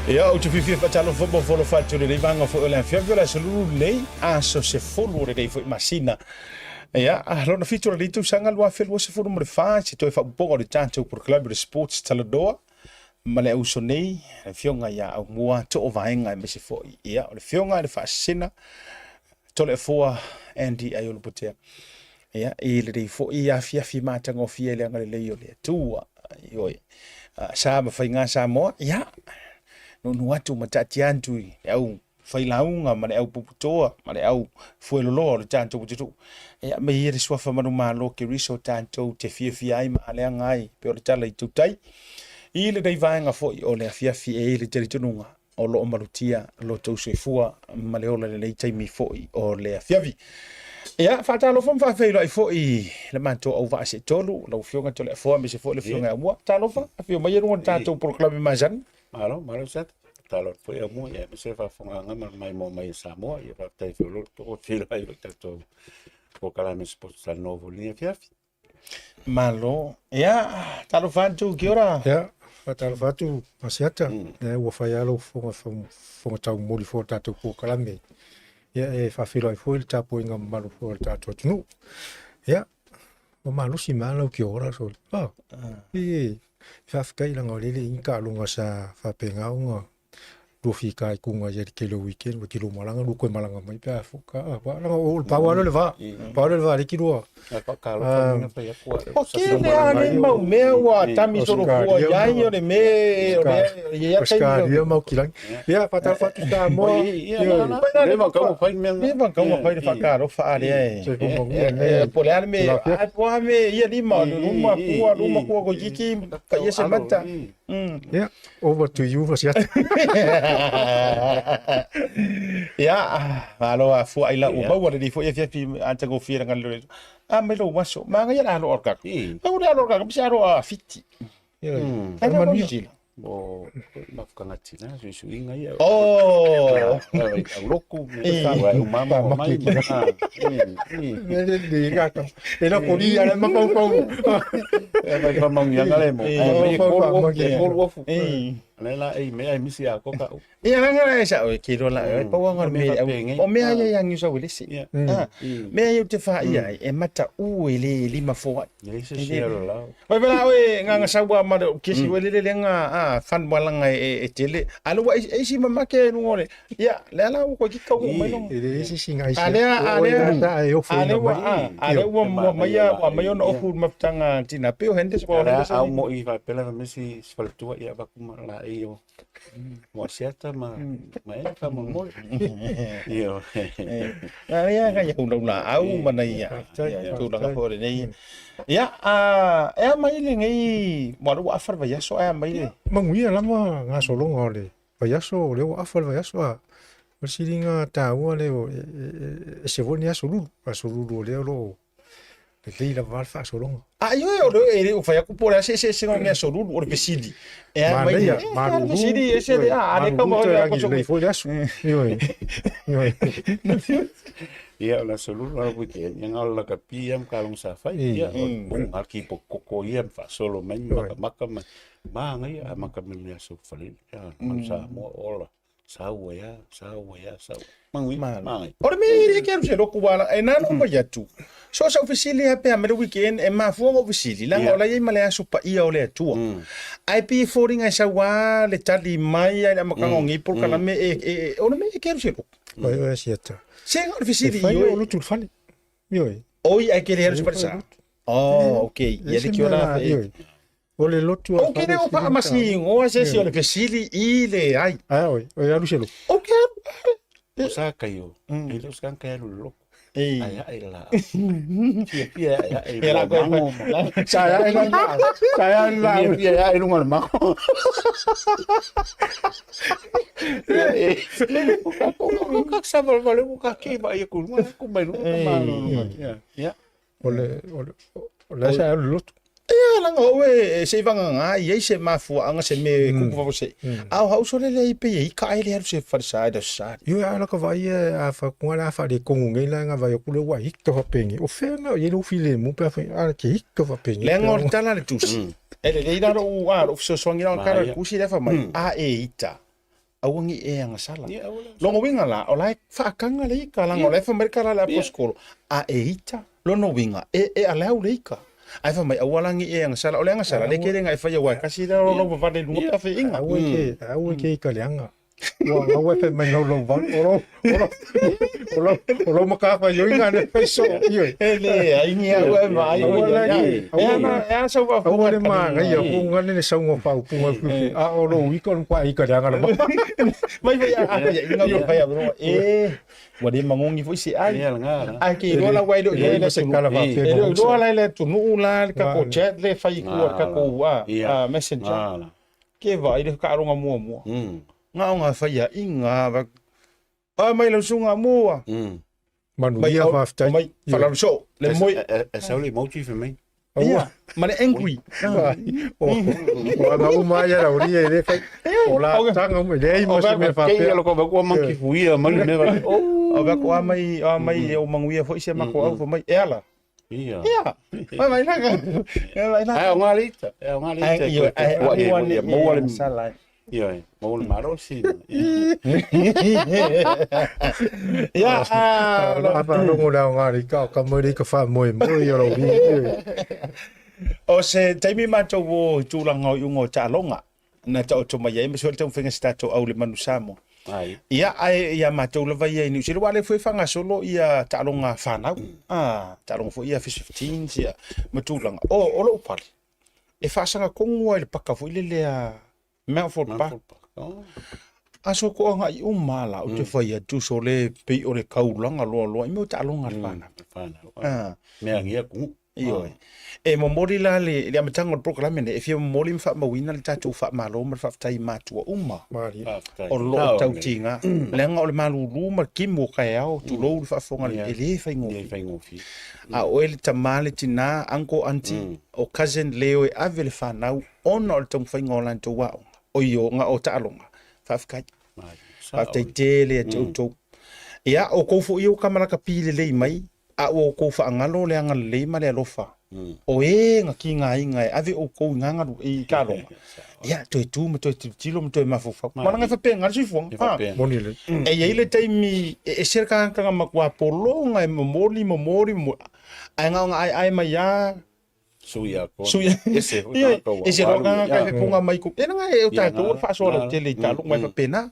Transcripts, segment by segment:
Ia, ou te fiafia faatalofa ma ofo atu i lenei vaega foi o le afiafi o le aso lulu lenei, aso 10 o lenei foi masina. Ia, lona 7 o lenei tausaga 2024, se toe faaopoopoga o le tatou polokalame o le Sports Talanoa ma le auso nei, le afioga ia Aumua Toovaega aemaise foi, ia, o le afioga i le Faasisina Toleafoa Andy Aiolupotea. Ia, i lenei foi afiafi matagofie i le agalelei o le Atua. Ioe. Sa ma faiga Samoa, ia, nuunuu atu ma taatia atu i le au failauga ma le au puputoa ma le au fueloloa o le tatou atunuu. Ia, me ia le suafa manumalo Keriso tatou te fiafia ai ma aleaga ai pei o le tala i tautai. I lenei vaega foi o le afiafi e i le talitonuga o lo o malutia lo tou soifua ma le ola i lenei taimi foi o le afiafi. Ia, faatalofa ma faafeiloai foi i le matou auvaa se tolu, lau Afioga Toleafoa aemaise foi le Afioga ia Aumua. Talofa, afio mai e luga o le tatou polokalame masani. Malo, malo Seta. Talo atu foi Aumua, ia aemaise le faafofogaaga ma le maimoa mai a Samoa. Ia faafetai foi o lo o feiloai i le tatou polokalame Sports Talanoa foi i lenei afiafi. Malo. Ia, talofa atu, kia ora. Ia, faatalofa atu Asiata. Ia, ua fai lava lou fofoga, fofoga taumoli foi o le tatou polokalame. Ia, e faafeiloai foi le tapuaiga mamalu foi o le tatou atunuu. Ia, ua malosi mai lava lau kia ora sole. Oh, e faafetai leaga o lele e i ai ni taaloga sa faapena ona luafika i kuga i le tele o weekend ua te lua malaga lua toe malaga mai pe a fo ka a langa o le pau lea o le va pau lea o le va le ki lua O ke le a nei mau mea ua tami solofua i ai o le me o le ia o Skaria mau kilangi ia faatalofa atu Samoa Le va kau fai mea Le va kau fai le whakaalofa a lea e. Po le a le me ai po a me ia lima luma kua luma kua ko kiki ka ia se mata. Yeah. Over to you, Asiata. Ia, malo a fua ai la ua maua lenei foi afiafi atagofie langa le a mai lou aso. Magaia la alo o kaka. Au le alo o kaka, pisi alo a fiti. Ai na manuia. O mafukanga tina suisuiga ia. Oh. Au loku me wa u mama o mai. Le le kaka. E la poli ala ma pau pau. E vai pa maungianga le mo. E kolu e kolu ofu. Le la e me ai misi a koka. Ia langa la e sa o ke ro la e pau anga me o mea ia ia ngiusa welese. Mea ia te wha ia e mata u e le lima fo ai. Le se se la. Vai vela oe nganga saua ma le kesi wele le lenga a fan walanga e e tele. Alo wa e si mamake no ngore. Ia le ala u ko ki kau mai no. E le se singa isi. Ale ale ale wa ale ua mua mai ua mai ona ofu mafutanga tina pe o hende so hende so. Au mo i va pela mesi sfaltua ia va kuma la e yo. Mo siata ma ma e fa mo mo. Io. Na ia ka ia una au mana ia. Tulaga fo le nei. Ia, a e a mai lenei, mo le ua afa le vaiaso ae a mai le. Manuia lava gasologa o le vaiaso, o lea ua afa le vaiaso a o le siliga taua lea o e ese foi lenei aso lulu, aso lulu o lea o lo o lelei lava le faasologa. A ioe o le e le o fai atu po o le a se eseesega o mea aso lulu, o le fesili. E a mai Manaia, malulu, fesili ese le a a le kau malulu toe lagi lelei foi le aso. Ioe, ioe. Ia o le aso lulu ala weekend ia ngalo la kapi ia ma kalong sa fai ia o bung al ki po koko ia ma faasolo mai ma makamaka ma maga ia a maka me mea so fale ia manu Samoa ola saua ia saua ia saua mangui maga O le mea i le ke alu se loku wala e nā no mai atu. So sa fesili hape a me le weekend e mafua ngo fesili langa o la iai ma le aso paia o le Atua. Ai pi foringa e sau a le tali mai ai le amataga o nei polokalame e e o le mea e ke alu se loku. Oi oi siata. Se o le fesili i oi. O lutu le fale. Oi. Oi ai ke le alu se fale sa. Oh, okay. Ia le kia la. O le lotu a. O ke le o pa masi ngoa se si o le fesili i le ai. Ah, oi, oi alu se loku. O ke O sa kai o. E le o sa kai alu le loku. Ai ai la. Fia fia ai ai. E la koe Sa ai la sa ai la. Fia fia ai lunga le mango. O ka sa vale vale o ka ke ba ia ku lunga ku mai lunga ka ma lunga. Ya. O le o le o le sa alu lotu. Ia langa o e se vanga nga i ai se mafuaanga se me kuku fafo se. A o hauso le le i pe i ka ai le alu se fale sa ai sa. Io a la ka vai a fa ku ala fa le kongu ngai la nga vai ku le wa hika fa pengi. O fe na ye lo file mu pe fa a ke hika fa pengi. Le ngor tala le tusi. E le le ira ro a ro so so ngira kara kusi le fa mai a e ita. Aua ne i e agasala. Lona uiga la, o la e faakaga le ika, leaga o la e fai mai le tala a le aposetolo, a e ita, lona uiga, e, e allow le ika. Ae fai mai, aua la ne i e agasala. O le agasala, le tele na e faia, aua e tasi lea o lau vavale i luga pe a faiaina. Aua e te, aua e te ika leaga. Ua aua e fai mai lau lau vale, o lou, o lou, o lou, o lou matafaioi na e fai soo, ioe. E leai ni au e vaai Aua la e, aua e ana sau aua le manaia funga le sauga faaupuga fufi a o lou ika o le matua ika leaga lava. Mai fai a a ia inga fai a e ua le magogi foi se ai. Ae ke iloa la ua e le o iloa i le se kala faapea. E le o iloa la i le atunuu la le tatou chat le fai i tua le tatou a messenger. Ke vaai le taaloga muamua. Na o nga fai a inga A mai lau susuga mua. Manuia faafetai. Mai falalo soo le moi. E sau le emoji fai mai. Ia, ma le angry. O aga uma ia lau ria e le fai. O la tanga uma leai ma se mea faapea. Kei lo ko kua monkey fuia mai le mea. O va ko a mai a mai e o manguia foi se mako au mai e ala. Ia. Ia. Mai mai laka. Mai laka. Ai o ngā leita. E o ngā leita. Ai ua ni maua le sala. Ia, maua le malosi. Ia, a faalogo le aoga le ika o ka moe le ika faamoemoe i o lau O se taimi matou o i tulaga o iuga o taaloga na taoto mai ai ma se taumafaiga se tatou au le manu Samoa. Ai. Ia, ae ia matou lava ia i Niu Sila, aua o lea foi e faagasolo ia taaloga fanau, taaloga foi ia F15s ia ma tulaga. O, o lou pale, e faasaga tonu lava i le paka foi lele a Mountford Park. Oh. Aso toagai uma lava la, ou te fai atu sole pei o le taulaga loaloa i mea o taaloga a le fanau. Fanau. Ah. Mea ngia ku. Ioe. E momoli la le, le amataga o le polokalame lenei, e fia momoli ma faamauina le tatou faamalo ma le faafetai i matua uma Malie. Faafetai. o lo o tautiga, leaga o le malulu ma le timu o taeao, tulou le faafofoga, Yeah. e le Le faigofie. faigofie. A oe le tama, le tina, uncle, auntie, o cousin, le o e ave le fanau ona o le taumafaiga o latou aoga, oi o, o taaloga. Faafetai. Malie. Faafetai tele ia te outou. Ia, o kou foi ia ua kamalakapi lelei mai, a ua outou faagalo le agalelei ma le alofa o e na kigaina e ave outou i gagalu i taaloga, ia, toe tu ma toe tilotilo ma toe mafaufau. Malaga e faapena le soifuaga. E faapena. Moni lelei. E i ai le taimi e ese le tagata na matua pologa e momoli, momoli, momoli, ae na ona aeae mai lava Sui atoa. Sui. Ese foi Ia, tagata ua ese loa alu, tagata ia. e fepunga mai ku. E langa e o tatou o le faasoa lautele i taaloga e faapena.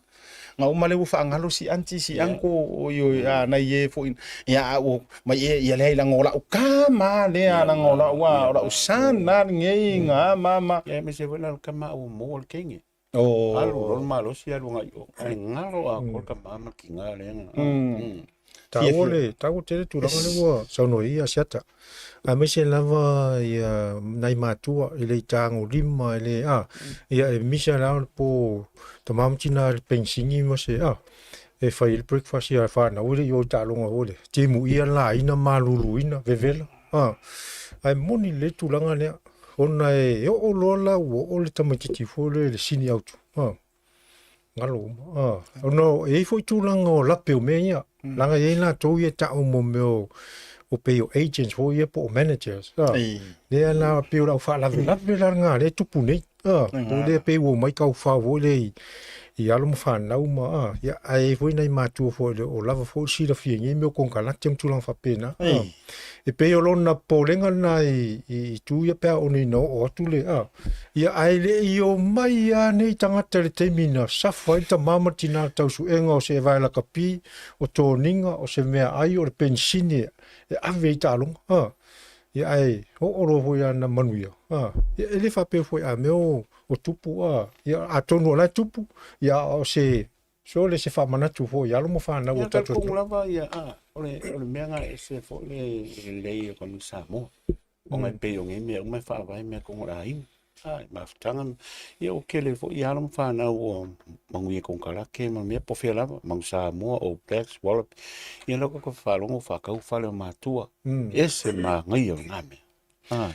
Ga uma lea ua faagalo si aunty si uncle o i o a nai e foi. Ia a ua mai e ia leai langa o lau tama lea langa o lau a o lau son la lenei ga ma ma. Ia aemaise foi la o le tama ua maua le kenge. O Alu loa le malosi alu agai i o. Ae galo atoa le tama ma le tiga lea na. Taua le, taua tele tulaga lea ua saunoa i ai Asiata. Aemaise lava ia nai matua e le i tagolima e le a ia e misa la o le po tama ma tina le penisini ma se a e fai ai le breakfast ia whanau i le i o i taaloga foi le timu ia laina maluluina vevela a ae moni le tulaga lea ona e oo loa la ua oo le tamaitiiti foi lea i le sini autu a Galo uma. Ah, ona e i ai foi tulaga o lape o mea ia. Leaga e i ai latou ia e tau mo mea o o pei o agents foi ia po o managers. Ah, Ei. lea la pei o le au faalavelave la lena lea e tupu nei. Ah, o lea pei ua omai taufao foi lea i i alo ma fanau ma ah, ia ae i ai foi nai matua foi le o lava foi le silafia i nei mea o konekarate ma tulaga faapena. Ah, Ei. E pei o lona popolega lena i itu ia pe a ono ina oo atu le a. Ia ae le i omai lava nei tagata i le taimi na safo ai le tama ma le tina i le tausuega o se evae lakapi, o toniga, o se meaai, o le penisini e ave ai taaloga. A. Ia ae oo loa foi lava ina manuia. A. Ia e le faapea foi a mea o tupu a. Ia atonu o la e tupu, ia a o se Sole se faamanatu foi i alo ma fanau o Ia tatou talitonu lava ia a o le o le mea na e ese foi le lelei o ka mea Samoa. Ona e pei o nei mea uma e faavae mea tonu o le aiga. A e mafutaga ia ua tele foi alo ma fanau ua manuia i konekarate ma mea po o fea lava, Manu Samoa, All Blacks, Wallaby. Ia lea tatou te faalogo ua faatau fale o matua. Ese le manaia o lena mea. A.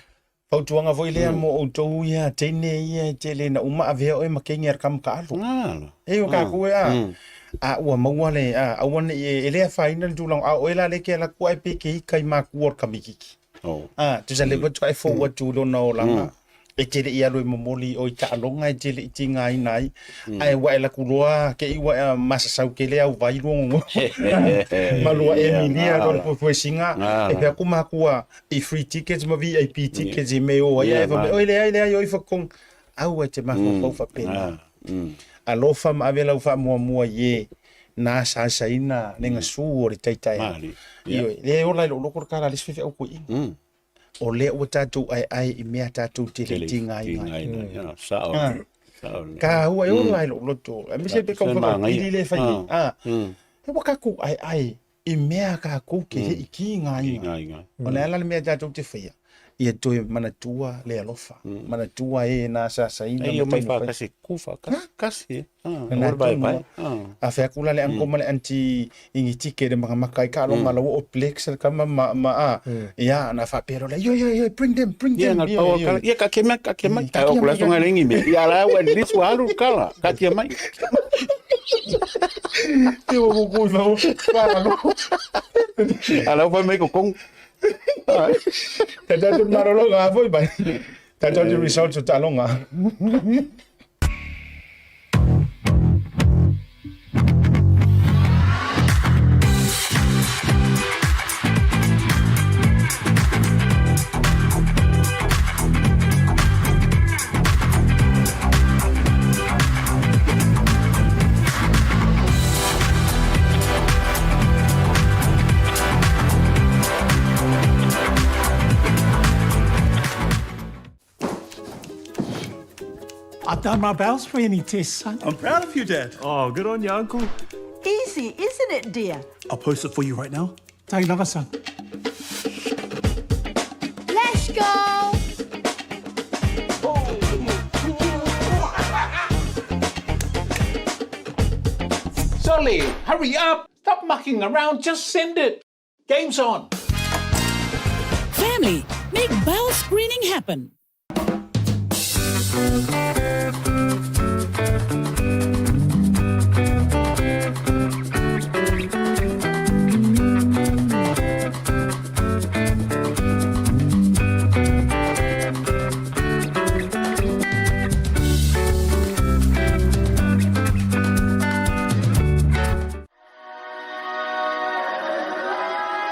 Fautuaga foi lea mo outou ia teine ia e tele ina uma avea oe ma kenge a le kama taalo. Galo. E o tatou e a, a ua maua le, a, aua ne i e, e le afaina le tulaga, a o oe la lea e te ala atu ae pe te ika i makua o le kamititi. Oh. A, tusa lea faatoa e fou atu i lona olaga. E te le i alu e momoli o i taaloga e te le i tigaina ai, ae ua e lakuloa ke i ua e masasau kele au vai luogogo ma lua e milia lo le fuefuesinga e pea ku makua i free tickets ma VIP tickets i me o ai ae fa oi leai leai oi fakong aua e te mafaufau faapena. Alofa ma ave lau faamuamua i e na asaasaina le gasu o le taitaeao. Ioe, lea e ola i lou loto le tala a le isi faifeau toeaina. O lea ua tatou aeae i mea tatou te le tigaina ai. Taua e ola i lou loto, aemaise pe tau whakapili le whai nei. Ah, e ua tatou aeae i mea tatou te le i tigaina. O le ala le mea tatou te whaia, ia toe manatua le alofa, manatua e na asaasaina. Ai o mai whakasi, ku whakasi, kasi. Lena tonu a. Fai atu la le uncle ma le aunty i ni ticket e makamaka ai ka aloga la ua o Plex le tama ma ma a. Ia ona faapea loa lea, ioe ioe ioe bring them bring them. Ia pau kala. Ia ka kia mai ka kia mai. Ka kia mai. Ka lengi me. Ia la ua lis ua alu kala. Ka kia mai. Te o kuku i whao. Whalo. Ala upa mai ko kong. Te tātou marolo ngā foi mai. Tātou te results o talonga. I've done my bowel screening test, son. I'm proud of you, Dad. Oh, good on you, Uncle. Easy, isn't it, dear? I'll post it for you right now. Take another, son. Let's go! Solly, hurry up! Stop mucking around, just send it! Game's on! Family, make bowel screening happen.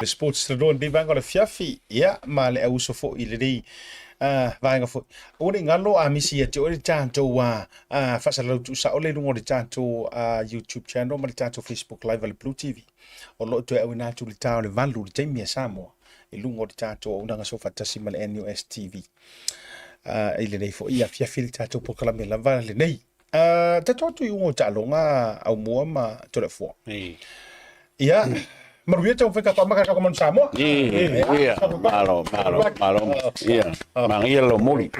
Le Sports Taloa lenei vaega o le afiafi, ia, ma le auuso foi i lenei vaega foi. Aua ne i galo a misi ia te oe le tatou faasalalau tuusao lea i luga o le tatou YouTube channel ma le tatou Facebook Live a le Blue TV. O lo o toe auina atu i le ta o le 8 i le taimi a Samoa i luga o le tatou auaunaga soofaatasi ma le NUS TV. I lenei foi afiafi le tatou polokalame lava lenei. Tatou atu i uga o taaloga Aumua ma Toleafoa. Ia, manuia taumafai tatou amata tatou manu Samoa. Ia, malo, malo, malo. Ia, manaia lou moli.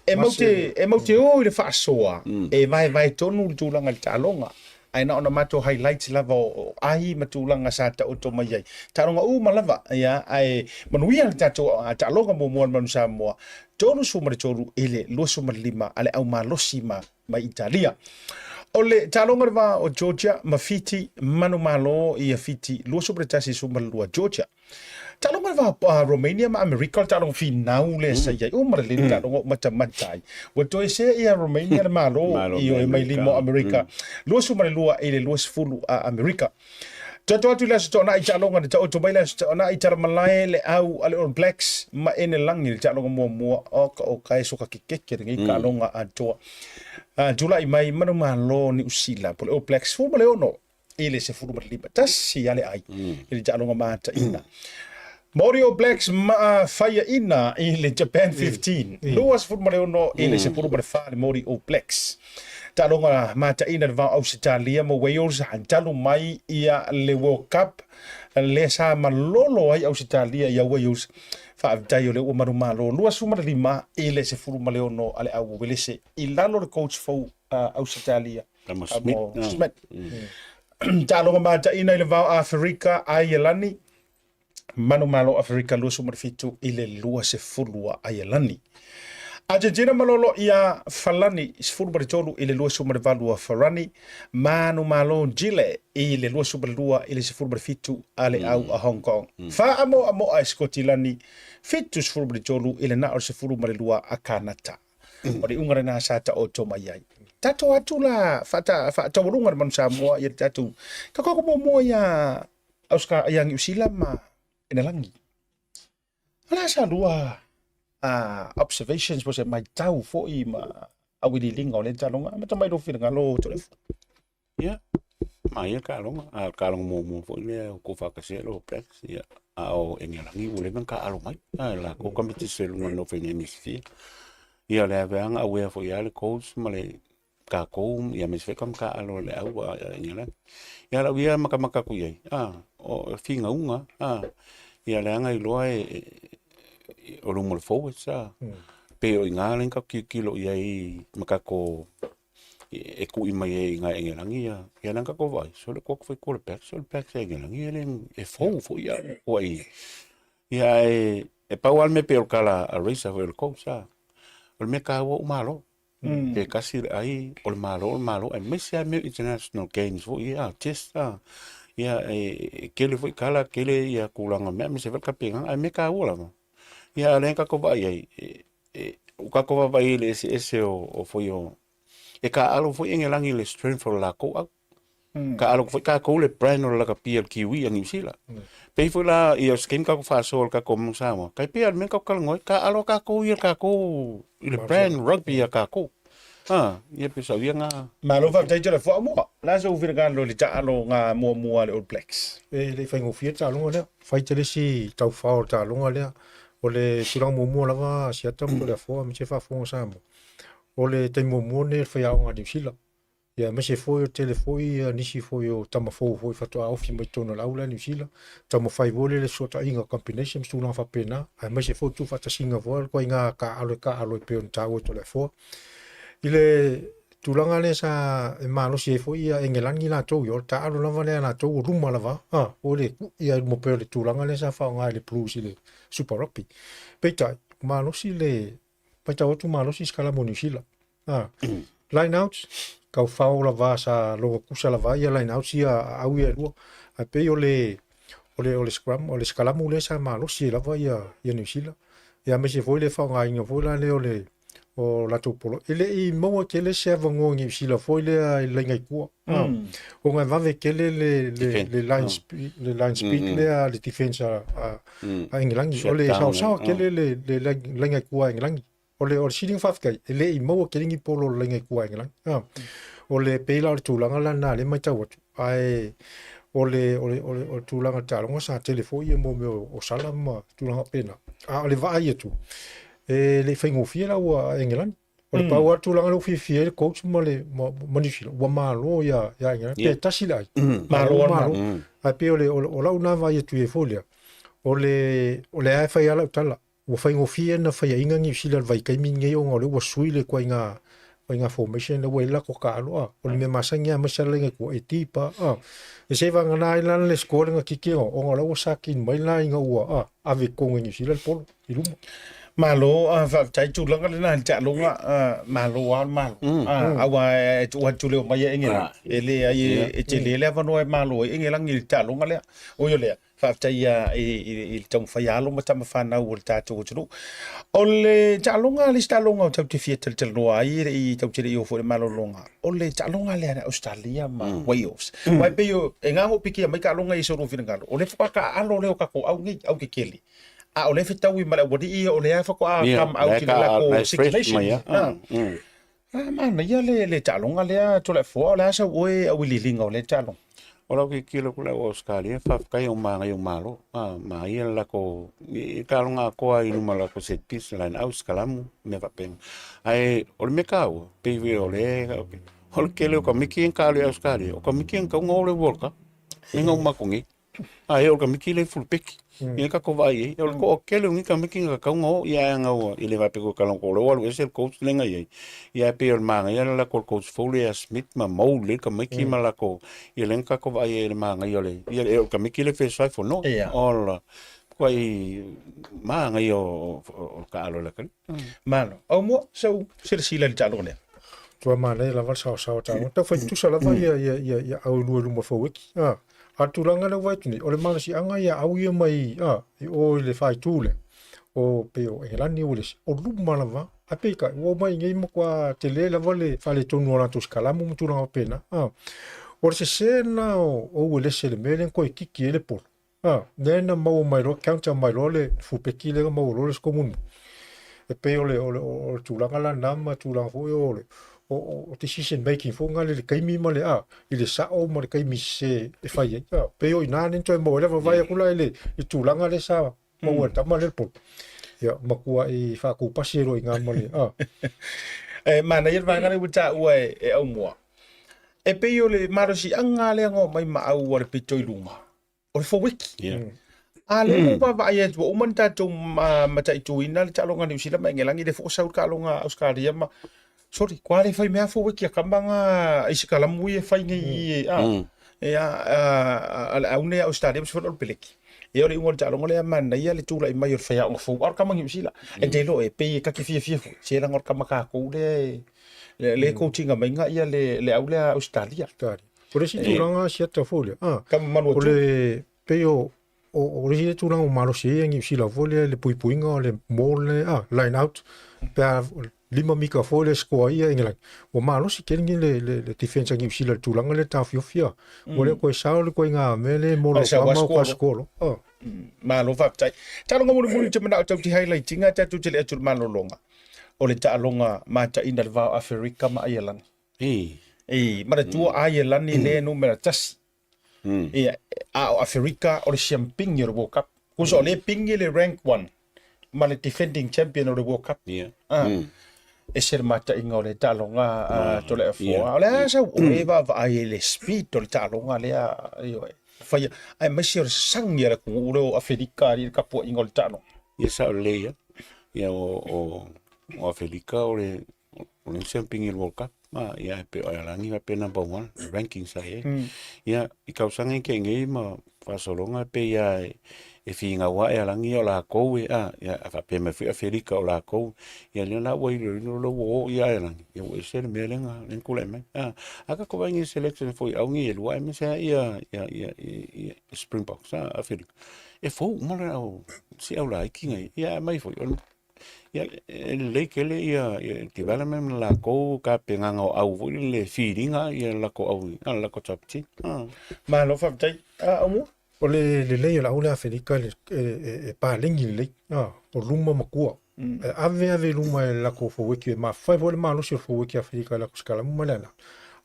E mau te, e mau te o i le faasoa, e vaevae tonu le tulaga i le taaloga. Ae na ona matou highlights lava o ai ma tulaga sa taoto mai ai. Taaloga uma lava, ia, ae manuia le tatou taaloga muamua le Manu Samoa, 33 i le 25 a le au malosi ma mai Italia. O le taaloga le va o Georgia ma Fiti, manumalo ia Fiti 21-12 Georgia. Taaloga le va o Romania ma Amerika, o le taaloga finau lea sa i ai. Uma lelei le taaloga o matamata ai. Ua toe sea ia Romania le Malo ioe mai lima o Amerika. 22 i le 20 a Amerika. Toto atu i le Aso Toonai taaloga na taoto mai le Aso Toonai Talamalae le au a le All Blacks ma Enelangi le taaloga muamua oka oka e soka kekeke lenei taaloga atoa. Tulai mai manumalo Niu Sila po le All Blacks 16 i le 15 tasi a le ai i le taaloga mataina. Maori All Blacks maa faiaina i le Japan 15, 26 i le 14 le Maori All Blacks. Taaloga mataina le vao Ausetalia ma Wales talu mai ia le World Cup lea sa malolo ai Ausetalia ia Wales. Faafetai o lea ua manumalo 25 i le 16 a le au o Welese i lalo le coach fou Ausetalia. Tama Smith. Smith. Taaloga mataina i le vao Aferika, Aielani, manumalo Aferika 27 i le 20 a Aielani. Argentina malolo ia Falani 13 i le 28 a Farani, manumalo Chile i le 22 i le 17 a le au a Hong Kong. Faamoamoa e Sikotilani 73 i le na o le 12 a Kanata. O le iuga lena sa taoto mai ai. Tatou atu la faataualuga le Manu Samoa ia le tatou tatou muamua ia Auska ia Niu Sila ma Enelagi. O le a sa lua observations po o se matau foi ma auiliiliga o lea taaloga, amata mai lou finagalo Toleafoa. Ia, manaia le taaloga, a o le taaloga muamua foi lea ua tou faatasia le All Blacks, ia, a o Enelagi ua leva ona taaalo mai, a latou tamaiti selu na nofo i inei i Niu Sila. Ia, o le ave lava na aware foi lava le coach ma le tatou, ia aemaise foi tama taaalo a le au a Enelagi. Ia, o lau ia matamata atu i ai, o finauga, ia leaga iloa o luma o le forwards, pei o i ina lea na tatou tilotilo i ai ma tatou e tui mai ai i ina i Enelagi ia, ia lea na tatou vaai, sole atu foi quarterback, sole backs a Enelagi e le, e fou foi ia, matuai. Ia ae e pau lava le mea pei o le tala a Razor foi o le coach, o le mea taua ua malo. Pe tasi le ai, o le malo o le malo, aemaise lava mea o international games foi ia, test, ia e tele foi tala, tele ia tulaga mea, aemaise foi le tapenaga, ae mea taua lava. Ia a o lea na tatou vaai ai, ua tatou vaavaai i le eseese o foi o, e taaalo foi Engelagi i le strength o le latou au. Taaalo foi tatou le brand o le lakapi a le Kiwi a Niu Sila. Pei foi la ia o se taimi tatou faasoa i le tatou manu Samoa, tai pei lava o le mea na tatou talanoa ai, taaalo tatou ia tatou i le brand rugby a tatou. Ha, ia pei o sau ia na. Malo faafetai Toleafoa Amoa. O le a sou finagalo i le taaloga muamua a le All Blacks? E le i faigofie le taaloga lea. Fai tele isi taufao o le taaloga lea. O le tulaga muamua lava Asiata ma Toleafoa aemaise faafofoga Samoa, o le taimi muamua lenei o le faiaoga a Niu Sila. Ia aemaise foi o tele foi ia nisi foi o tama fou foi faatoa ofi mai totonu o le au la Niu Sila, taumafai foi lele fesootaiga combination ma tulaga faapena, aemaise foi o tuufaatasiga foi o le ituaiga taaalo e taaalo e pei ona taua e Toleafoa. I le tulaga lea sa e malosi ai foi ia Engelani latou ia, o le taaalo lava lea a latou o luma lava, a, o le ia i luma pei o le tulaga lea sa faaaoga e le Blues i le Super Rugby. Peitai, malosi le matau atu malosi sikalamu o Niu Sila. A, line outs, taufao lava sa logo kusa lava ia line outs ia a au ia e lua. Ae pei o le o le o le scrum, o le sikalamu lea sa malosi ai lava ia ia Niu Sila. Ia aemaise foi le faaaogaina foi la lea o le o latou polo. E le i maua tele se avanoa i Niu Sila foi lea i le laina i tua. Ona e vave tele le le le line speed, le line speed lea a le defense a a a Engelagi. O le saosaoa tele le le laina i tua a Engelagi. O le o le sili ona faafetai, e le i maua tele ni polo o le laina i tua a Engelagi. O le pei la o le tulaga la lena lea e matau atu, ae o le o le o le o le tulaga o le taaloga sa tele foi ia mo mea o sala ma tulaga faapena. A o le vaai atu, e le i faigofie la ua Engelagi. O le pau lava le tulaga lea ua fiafia ai le coach ma le ma, ma Niu Sila, ua malo ia ia Engelagi. Pe tasi le ai. Malo lava le malo. Ae pei o le o lau na vaai atu i ai foi lea, o le o lea e fai lava lau tala, ua faigofie ona faiaina Niu Sila i le vaitaimi lenei ona o lea ua sui le ituaiga ituaiga formation lea ua i ai le latou taaalo a. O le mea masani lava aemaise lava le laina i tua e deep lava a. E seivagana ai la le score lea na kiki ona o la ua sakin mai la ina ua a ave i totonu e Niu Sila le polo i luma. Malo, faafetai tulaga lena i le taaloga, malo lava le malo. Aua e tuu atu leo mai e Engelagi, e leai e tele le avanoa e malo ai Engelagi i le taaloga lea. Oi o lea, faafetai i le taumafai a alo ma tama fanau o le tatou atunuu. O le taaloga, le isi taaloga tatou te fia talatalanoa ai, e le i tatou te le i oo foi i le malologa, o le taaloga lea a Australia ma Wales. Aua e pei e gago pikia mai taaloga ia i so lua finagalo, o lea faatoa taaalo lea o tatou au nei, au tetele. A o lea e fetaui ma le aualii ia, o lea faatoa come out i le latou Six Nations. A manaia le taaloga lea Toleafoa, o le a sau oe auiliiliga o lea taaloga? O lau tilotilo atu i lau Ausetalia, faafetai o manaia o malo, manaia le latou taaloga atoa i luma o le latou set piece, line out, sikalamu, mea faapena. Ae o le mea taua, pei foi o le, o le tele o tamaiti ia na taalo i Ausetalia, o tamaiti ia na tatau ona o i le World Cup, lea na uma atu nei. Ae o le tamaiti lea e fulupeki, ia tatou vaai i ai. O le toatele o nei tamaiti na tatau ona o, ia ae ana ua, e le faapea ua tago o lea ua alu ese le coach lea na i ai, ia ae pei o le manaia le latou coach fou lea ia Smith ma mould lelei le tamaiti ma latou, ia lea na tatou vaai ai i le manaia o le, ia o le tamaiti lea e fesoasoani fonoa. Ola. matuai manaia o le taalo i le atalii. Malo. Aumua, sau silasila i le taaloga lea. Tua manaia lava le saosaoa o taaloga. Tau fai tutusa lava ia ia ia ia au e lua i luma o le faueki. A, a o le tulaga lea ua vaai atu nei, o le malosiaga ia au ia mai a, i o i le faaitu lea, o pei o Engelani o Uelesi, o luma lava. Ae peitai, ua omai i inei matua tele lava le faaletonu o latou sikalamu ma tulaga faapena. A, o le sese lena o Uelese i le mea lea na toe kiki ai le polo. A, lea na maua mai loa, counter mai loa le fulpeki lea na maua loa le score mulimuli. E pei o le, o le, o le tulaga la lena ma tulaga foi o le, o, o decision making foi lena i le taimi ma le, a, i le sao ma le taimi sese e fai ai. A, pei o i ina lea na toe maua ai le vaavaai atu la i le i tulaga lea sa maua e le tama lea le polo. Ia, matuai faatupasi ai loa i ina ma le, a. E manaia le vaega lea ua taua e, e Aumua. E pei o le malosiaga lea na omai ma au a le pito i luga. O le foweki. Yeah. A lea ua vaavaai atu ua uma ona tatou mataituina le taaloga a Niu Sila ma Engelagi, lea foi ua sau le taaloga a Ausetalia ma sorry, kua le fai mea foweki a kama nga i sikalamu ia e fai nei i a ia a le au nei a Ausetalia ma se foi o le peleki. Ia o le iuga o le taaloga lea manaia le tulai mai o le faiaoga fou a o le kama Niu Sila. E te iloa e pei e ta te fiafia foi, se leaga o le kama tatou lea e le coach ina mai ia le au lea a Ausetalia. O le isi tulaga siata foi lea, a, Kama malu o atu. le pei o o, o le isi tulaga o malosi ai Niu Sila foi lea le puipuiga o le maul le a, line out pe a 5 mita foi le score ai ia Engelani. Ua malosi tele ni le, le, le defense a Niu Sila i le tulaga lea taofiofi a. Ua le toe sao le ituaiga mea lea e molo Ai, sau ma o score. score. Ah. Malo faafetai. Taaloga mulimuli ou te manao tatou te highlight ina tatou te le atu i le malologa. O le taaloga mataina i le va o Aferika ma Aialani. Ei. I manatua Aialani lea e numera 1. Ia, a o Aferika o le siampini o le World Cup. Kusa o lea e pigi le rank 1 ma le defending champion o le World Cup. Ia. Ah. E se le mataiga o le taaloga a Toleafoa. O le a sau oe vaavaai i le speed o le taaloga lea, ioe. Faia, aemaise o le sasagi a le atunuu lea o Aferika i le tapuaiga o le taaloga. Ia sao lelei lava. Ia o Aferika o le O le siampini i le World Cup, ma ia e pei o Airlagi faapea number one ranking sa i ai. Ia i tausaga i tea nei ma faasologa e pei lava e finau lava Airlagi ia o latou e a, ia a faapea mai foi Aferika o latou. Ia lea la ua iloilo lea ua o ia Airlagi, ia ua ese le mea lea na lea na tulai mai. A, a tatou vaai i selection foi i au nei e lua aemaise lava ia ia ia ia Springboks a Aferika, e fou uma le au si au laiti nei. Ia aumai foi o le Ia, e lelei tele ia development ma latou tapenaga o au foi lele filiga ia latou au a le latou top team. Ah. Malo faafetai. Ah, Aumua? O le lelei o le au lea Aferika e, e, e, e paleni lelei, ah, o luma ma tua. E ave ave i luma e le latou foueki, e mafai foi le malosi o le foueki Aferika i latou sikalamu ma le ala.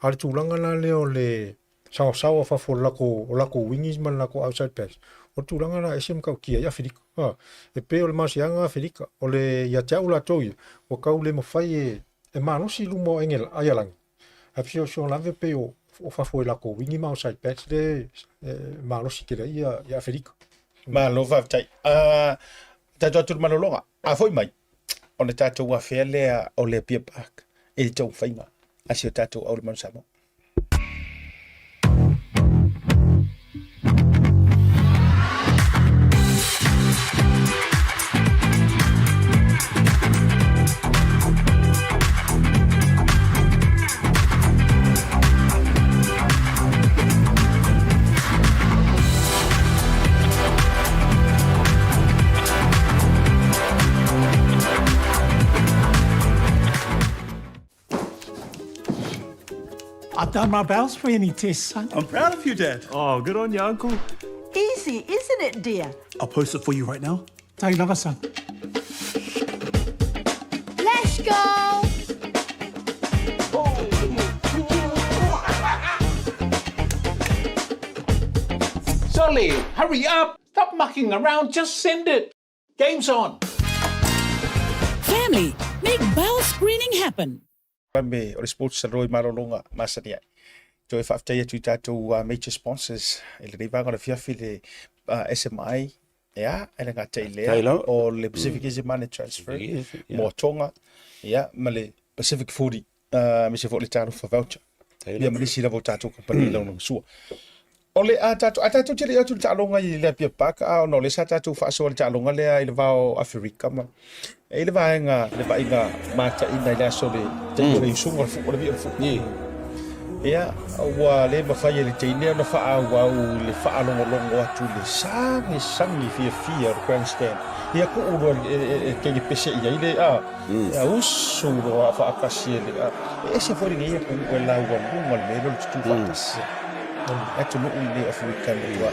A o le tulaga la lea o le saosaoa o fafo o le latou, o latou wingis ma le latou outside backs, o le tulaga la e ese matautia ai Aferika. A, e pei o le malosiaga Aferika, o le ia te au latou ia, ua tau le mafai e, e malosi i luma o Engela, Aialagi. Ae fesoasoani lava pei o, o fafo i latou wingi ma outside backs le e malosi tele ai ia, ia Aferika. Malo faafetai. Uh, tatou atu i le malologa. A foi mai, ona tatou afea lea o le Apia Park i le taumafaiga a si o tatou au le Manu Samoa. I've done my bowels for any test, son. I'm proud of you, Dad. Oh, good on you, Uncle. Easy, isn't it, dear? I'll post it for you right now. Take lava, son. Let's go! Solly, hurry up! Stop mucking around, just send it! Game's on! Family, make bowel screening happen. Me o le Sports Saloi malologa masani ai. Toe faafetai atu i tatou major sponsors i lenei vaega o le afiafi le SMI, ia, e le gata i lea, Faafetai lava. o le Pacific Easy Money Transfer, Yes, yeah. mo Tonga, ia, ma le Pacific 40, aemaise foi o le Talofa Voucher. Faafetai Ia lava. ma nisi lava o tatou kamupani i laulaugasua. O le a tatou, a tatou te le i o atu i le taaloga i le Apia Park, a ona o lea sa tatou faasoa i le taaloga lea i le va o Aferika ma e i ai le vaega, le vaaiga mataina i le aso o le taimi o le usuga o le fu, o le vii o le fu. Ia, ua le mafai e le teine ona faaauau i le faalogologo atu i le sagisagi fiafia o le grandstand. Ia tuu loa e teine pese i ai le, a, ia usu loa faatasi e le, a, e ese foi lenei atunuu e laualuga le mea lea o le tutū faatasi. Atunuu lenei o Aferika le matua.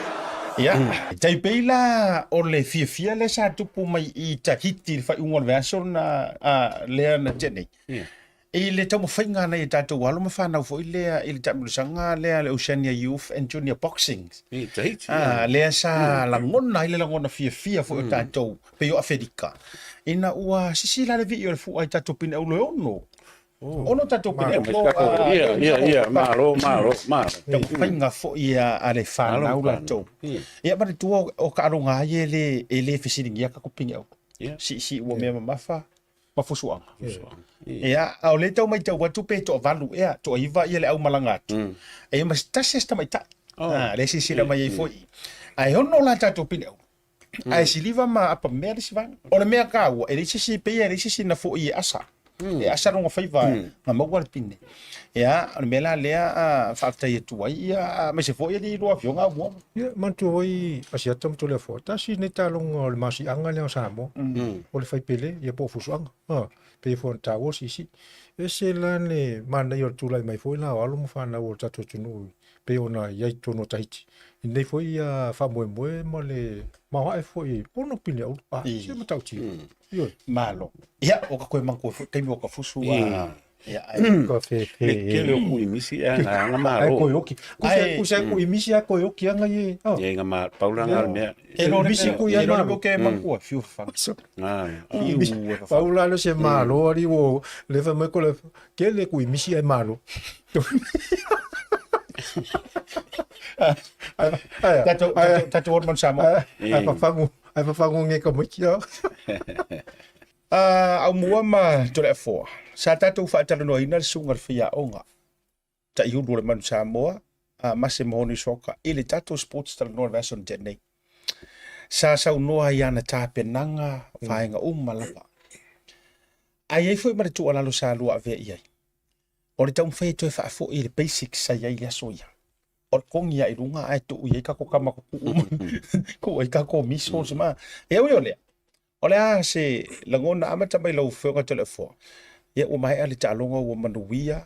Ia, e tai pei la o le fiafia lea sa tupu mai i Tahiti i le faaiuga o le vaiaso lena, a, lea na tea nei. I le taumafaiga a nai a tatou alo ma fanau foi lea i le taamilosaga lea a le Oceania Youth and Junior Boxing. I Tahiti. Ah, lea sa lagona ai le lagona fiafia foi o tatou pei o Aferika. Ina ua sisila le vii o le fua i tatou pine aulo e ono. Ono tatou pine aulo. Ia, ia, ia, malo, malo, malo. Taumafaiga foi a le fanau latou. Ia manatua o taaloga lava ia e le fesiligia tatou pine aulo. Siisii ua mea mamafa. ma fusuaga. Ia, a o lea e tau matau atu pe toavalu ea, toaiva ia le aumalaga atu. E ma se tasi lava si tamaitai. Oh. Ah, lea e silasila mai ai foi. Ae ono la tatou pine auro. Ae siliva ma apamea le isi vaega. O le mea taua, e leai se isi, pei e leai se isi na foi e asa. E asa lona faiva na maua le pine. Ia, o le mea la lea a faafetai atu ai, ia, aemaise foi alii lua afioga Aumua. Ia, manatua foi Asiata ma Toleafoa, tasi lenei taaloga o le masiaga lea o Samoa, o le fai pele, ia po o fusuaga, a, pei foi ona taua o siisii. Ese la le manaia o le tulai mai foi la o alo ma fanau o le tatou atunuu pei ona i ai i totonu o Tahiti, i lenei foi faamoemoe ma le maoae foi ono pine aulu, a, se matautia. Ioe. Malo. Ia, ua ka toe manatua foi taimi o ka fusu a Ia, ai. Ka fe fe. Le tele o kuimisi e ana anga Ai malo. koe oki. Ai. Kusa kusa kuimisi a koe oki anga ye. Oh. Ia inga ma paulanga le mea. E lo Misi mea- ku e ia lo malo. mea ke manatua, fiu fafanga. Ah, Fiu e fafanga. Pau la le se malo ari wo le fa mai ko le ke le kuimisi ai malo. Ai ai. Tatou tatou tatou Old Man Samoa. Ai fafangu ai fafangu nge ka mo ki. A Aumua ma Toleafoa, sa tatou faatalanoaina le susuga i le faiaoga Taihulu o le Manu Samoa, a Mase Mahoni Soka i le tatou sports talanoa i le vaiaso na tea nei. Sa saunoa ai i ana tapenaga vaega uma lava. Ae i ai foi ma le tuualalo sa lua avea i ai, o le taumafai e toe faafoi i le basics sa i ai i le aso ia. O le kogi lava i luga ae tuu i ai kako kama kukuu ma tuu ai kako missiles ma. E ui o lea, O le a se lagona amata mai lau Afioga Toleafoa? Ia ua maea le taaloga ua manuia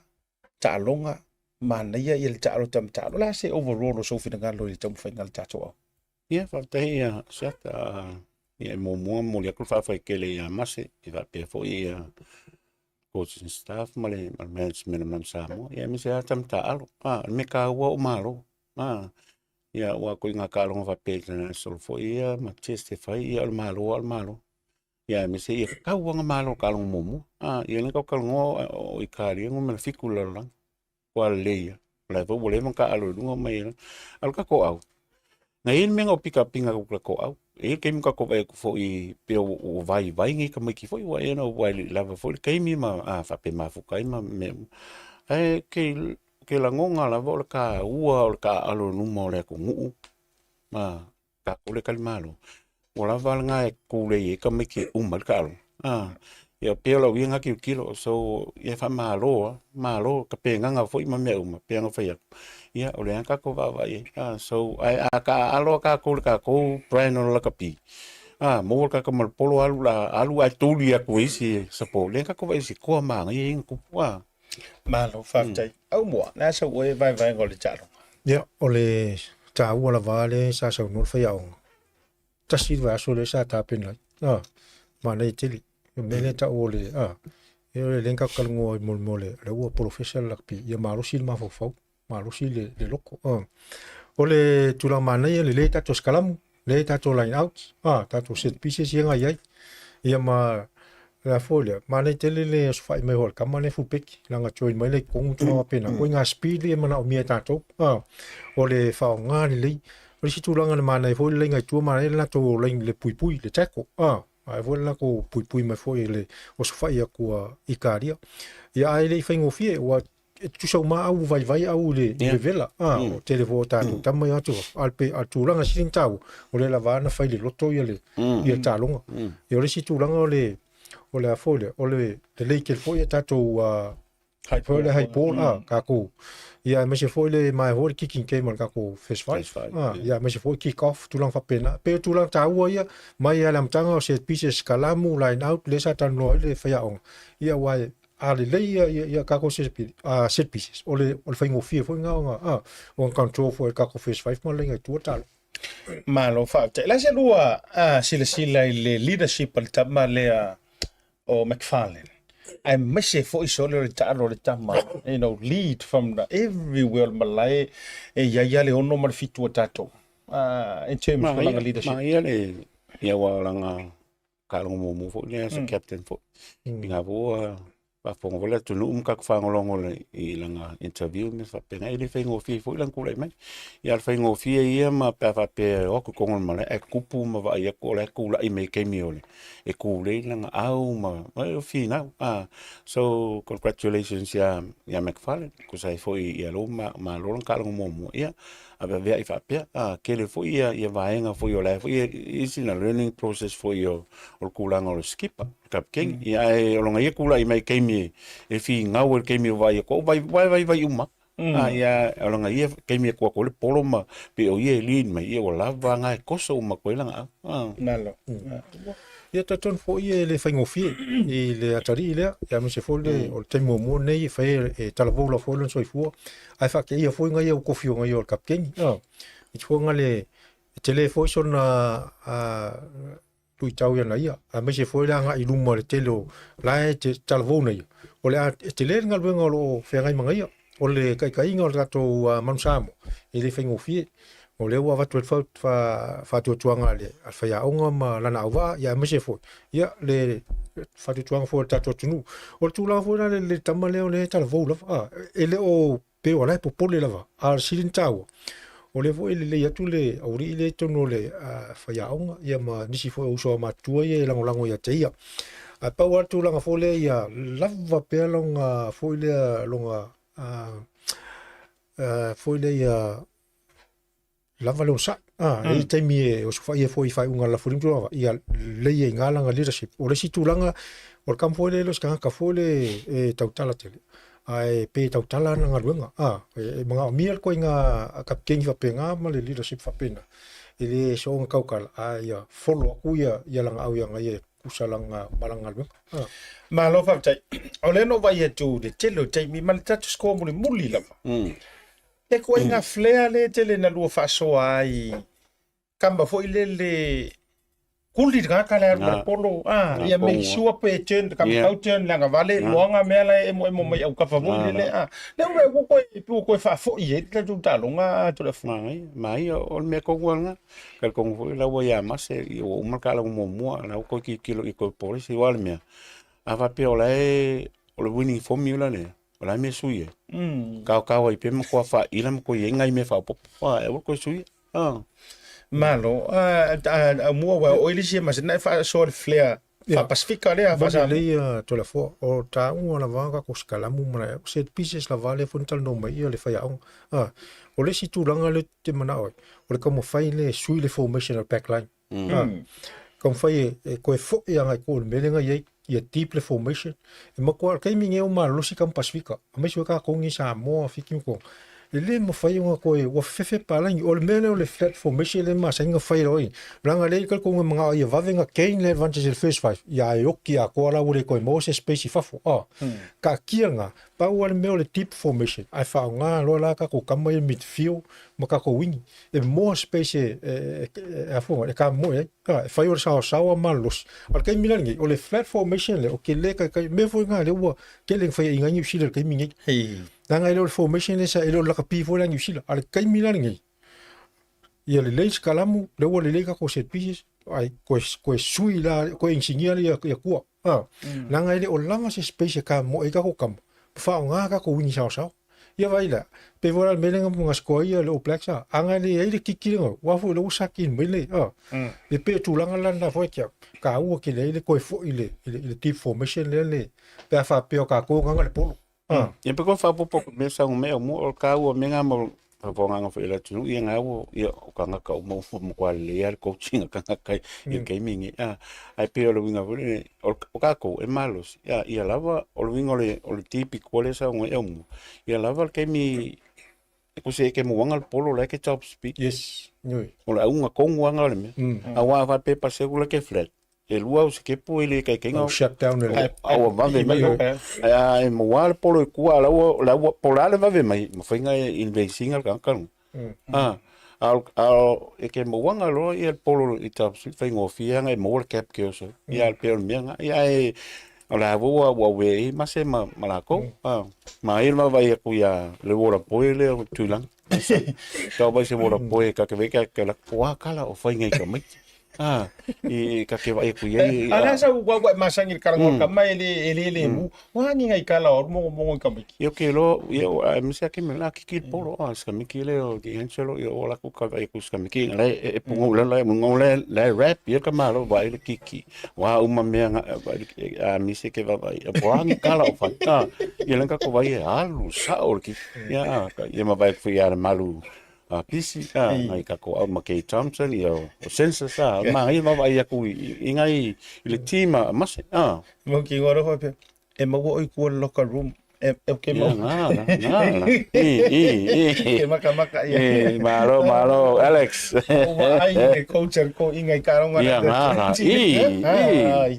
taaloga, manaia ia le taalo tama taalo. O le a se overall o sou finagalo i le taumafaiga a le tatou au? Ia, faafetai ia Siata. Ia e muamua momoli atu le faafetai tele ia Mase, e faapea foi ia coaching staff ma le management o Manu Samoa, ia aemaise lava tama taalo. A, o le mea taua o malo. A, ia aua ko i ngā taaloga faapea international foi ia ma test e fai, ia o le malo lava o le malo. Ia aemaise ia tatau lava ona malo i le taaloga muamua. A, ia lea na talatalanoa o Italia numera 7 i le lalolagi. Ua lelei lava. O la e foi ua leva ona taaalo i luga ma ia. A o le tatou au, na i ai le mea na ou pikapiga atu i le tatou au. E i ai le taimi na tatou vaai atu foi pei ua vaivai nai tamaiti foi ua aua e le i lava foi le taimi ma faapea mafuta ai ma mea uma. Ae ke ke lagona lava o le taua o le taaalo i luma o le atunuu ma tatou le talimalo, ua lava lena e tulei ai tamaiti e uma ai le taaloga. Ia pei o lau ia lena tilotilo, so ia faamalo lava, malo tapenaga foi ma mea uma pei ona fai atu, ia o lea lava tatou vaavaai i ai. So ae a taaalo lava tatou i le tatou brand o le lakapi, maua le tagata ma le polo alu la alu ae tuli atu e isi e support, lea tatou vaai i se toa manaia ia na tupu. Malo, faafetai. Aumua, o le a sau oe vaevaega o le taaloga? Ia, o le taua lava lea sa saunoa le faiaoga, tasi le vaiaso lea sa tapena ai, a, manaia tele. O le mea lea e tau o le, a, ia o le lea na tatou talanoa ai mo le mea o le, lea ua polofesa le lakapi, ia malosi le mafaufau, malosi le, le loto. A. O le tulaga manaia, lelei tatou sikalamu, lelei tatou line out, a, tatou set pieces ia na i ai. Ia ma le a foi lea, manaia tele le osofai mai foi o le tama lea fulpeki, leaga join mai lea i totonu tulaga faapena. Ko i ngā speed ia e manaomia e tatou, a, o le faaaoga lelei. O le isi tulaga na manaia foi le laina i tua, manaia le latou laina i le puipui, le tackle, a, ae foi le latou puipui mai foi i le osofai atu a Ikaria. Ia ae le i faigofie, ua e tutusa uma au ua vaivai au i le, i le vela. A, o tele foi o tatou tama ia atu a le pe a le tulaga sili ona taua, o lea lava na fai le loto ia le ia le taaloga. Ia o le isi tulaga o le o le a foi lea, o le lelei tele foi ia tatou foi le high ball a tatou ia aemaise foi le maea foi le kicking game a le tatou first five. First five, Ah, ia aemaise foi kick off tulaga faapena. Pei o tulaga taua ia mai lava i le amataga o set pieces, kalamu, line out lea sa talanoa ai le faiaoga. Ia aua e a lelei ia ia ia tatou set pieces, set pieces o le o le faigofie foi lena ona ah ona control foi e le tatou first five ma le laina i tua taaloga. Malo faafetai. La se lua silasila i le leadership a le tama lea o McFarlane. Aemaise foi sole o le taalo o le tama, you know, lead from the everywhere o le malae e i ai lava le 6 ma le 7 o tatou. In terms of lana leadership. Maia le ia ua langa taaloga muamua foi lea as a captain foi. I ngā foi faafofoga foi le atunuu ma tatou faalogologo i lana interview ma mea faapena, e le faigofie foi lana tulai mai. Ia a o le faigofie ia ma pe a faapea e o atu i totonu o le malae ae tupu ma vaai atu o la e tulai mai i le taimi o le e tulei lana au ma e finau. So congratulations ia ia McFarlane, tusa ai foi ia lou malo lana taaloga muamua. Ia aveaveai faapea, tele foi ia ia vaega foi o la e foi e is in a learning process foi o o le tulaga o le skipper, le kapikeni. Ia ae o lona ia tulai mai i taimi e finau ai i le taimi o vaai atu, vai vai vaivai uma. Ia o lona ia taimi e tuu atu ai le polo ma pei o ia e lead mai, ia ua lava lena e toso uma atu ai lana au. Malo. Ia talitonu foi e le faigofie i le atalii lea, ia aemaise foi le o le taimi muamua lenei e fai e talavou lava foi lona soifua, ae faateia foi nai au tofi o nai o le kapikeni. I te foi le e tele foi sona luitau ia na ia, aemaise foi le agai i luma i le tele o la e te talavou nei, o le a e tele le galuega o lo o feagai ma ia, o le taitaiga o le tatou Manu Samoa, e le faigofie. O lea ua avatu ai le faatuatuaga a le faiaoga ma lana auvaa, ia aemaise foi ia le faatuatuaga foi o le tatou atunuu. O le tulaga foi la le tama lea o lea e talavou lava, e le o pei o la e popole lava, a o le sili ona taua, o lea foi e lelei atu le aualii lea i totonu o le faiaoga ia ma nisi foi o uso a matutua ia e lagolago ia te ia. Ae pau lava le tulaga foi lea ia lava pea lona foi lea lona foi lea ia lava le onosai. E i ai taimi e osofai ai foi i faaiuga a le lafo lima tulaga ia lelei ai i ina lana leadership. O le isi tulaga, o le tama foi lea e le o se tagata foi lea e tautala tele, ae pei e tautala ana galuega. E manaomia le ituaiga kapikeni faapena ma le leadership faapena, e le soona tautala, a ia follow atu ia lana au ia ia e tutusa lana ma lana galuega. Malo faafetai. O lea na ou vaai atu i le tele o taimi ma le tatou score mulimuli lava. E ituaiga flair lea e tele na lua faasoa ai kama foi lele kuli le tagata le alu ma le polo ah ia make sure pe turn kama tau turn le agavale loaga mea la e emoemo mai autafa foi lele ah lea ua ua koe ua koe faafoi ai le tatou taaloga Toleafoa. Manaia, manaia o le mea tonu lava lena. Talitonu foi la ua ia Mase ua uma le taaloga muamua, la ua toe tilotilo i toe polisi aua le mea, a faapea o la e o le winning formula lea, O le a le mea e sui ai? Kaokao ai pea ma toa faaila ma toe i ai nai mea faaopoopo. A, e aua le toe suia. A. Malo, a mua ua oo i le isi masina e faasoa le flair faa-Pasifika lea faa Samoa. Lelei ia Toleafoa, o taua lava tatou sikalamu ma le set pieces lava lea foi na talanoa mai ia le faiaoga. A, o le isi tulaga lea ou te manao ai, o le taumafai lea e sui le formation o le back line. Mm. Taumafai e, e toe foi agai tua i le mea lea na i ai, ia deep le formation. E matua, o le taimi nei ua malolosi tama Pasifika, aemaise foi tatou nei Samoa, Fiti ma Tonga. E le mafai ona toe, ua fefe palagi. O le mea lea o le flat formation lea e masani ona fai loa i, leaga lea e talitonu e manao ia vave ona gain le advantage i le first five, ia ae oti atoa la ua le toe maua se space i fafo. Ah, taatia lena, pau lava le mea o le deep formation, ae faaaoga loa la tatou tama ia midfield ma tatou wing. E more space e, e, e, a fuaga, e kamoe ai. Ka, e fai o le saosaoa malolosi. A o le taimi la lenei, o le flat formation lea, o ke le kaikai, mea foi ngā lea ua tele na whai inga New Zealand le taimi nei. Hei. Leaga e le o le formation lea sa, e le o le lakapi foi la New Zealand. A o le taimi la lenei, ia lelei se kalamu, lea ua lelei tatou set pieces, ai koe, koe sui la, koe insinia ia, ia kua. A, leaga e le o lava se space e kamoe ai tatou kama, ma faaaoga tatou wini saosaoa. Ia vaai la, pei foi la le mea lea na score ai le All Blacks a, aga le i ai le kiki lea, aua foi lea ua saki mai le, a. E pei o tulaga la lena foi kia taua tele ai le toe foi i le, i le, i le deep formation lea le, pe a faapea o tatou e gaga le polo. Ia pe ko faaopoopo atu i mea sa mea mua o le taua o mea na ma le faafofogaaga foi a le atunuu ia na ua ia o tagata uma ua matua lelei lava le coaching a tagata i le taimi lenei a. Ae pei o le uiga foi lele o tatou e malosi ia lava o le uiga o le tipi koa lea e saunoa ai Aumua, ia lava le taimi e tusa e te mauaga le polo la e te top speed. Yes. O le auga tonu lava lena o le mea. Aua a faapea e pasi atu la e te flat, e lua au sikepu e le taitaiga Au shut down le au vave mai ai a e maua le polo i tua la ua la ua pola le vave mai mafai na invasiga le tagata luga a a e ke mauaga loa ia le polo i ta faigofie ana e maua le cap ke oso ia le pei o le mea na ia e o le a ua ua ue ai mase ma ma lakou a ma ai le vaavaai atu ia le uola poe lea o Tuilagi tau vai se uola poe ka ke veka ke la poa kala o fai ngai ka maiti Ah, i ka ke vai ku iai. Ala sa ua ua masangi le karango ka mai le ele le mu. Wa ni ngai kala o mo mo ka mai. Ia ke lo ia o a misa ke me la kiki polo a ska miki le o di Angelo ia o la ku ka vai ku ska miki la e pungo la la mungo la la rap ia ka malo vai le kiki. Wa uma mea nga vai a misa ke va vai. Wa ni kala o fa. Ah, ia la ka ko vai alu sa o le kiki. Ia ia ma vai ku ia malu a pisi a ngai ka ko au ma Kay Thompson ia o Census a ma ngai vaavaai aku i ngai i le team a Mase a. Mo ki ngoro ho pe e maua oi kua locker room e e ke mau. Ia nga nga la. I i i. Ke maka maka ia. E malo malo Alex. O wa ai e coach ko inga i karonga. Ia nga la. I i.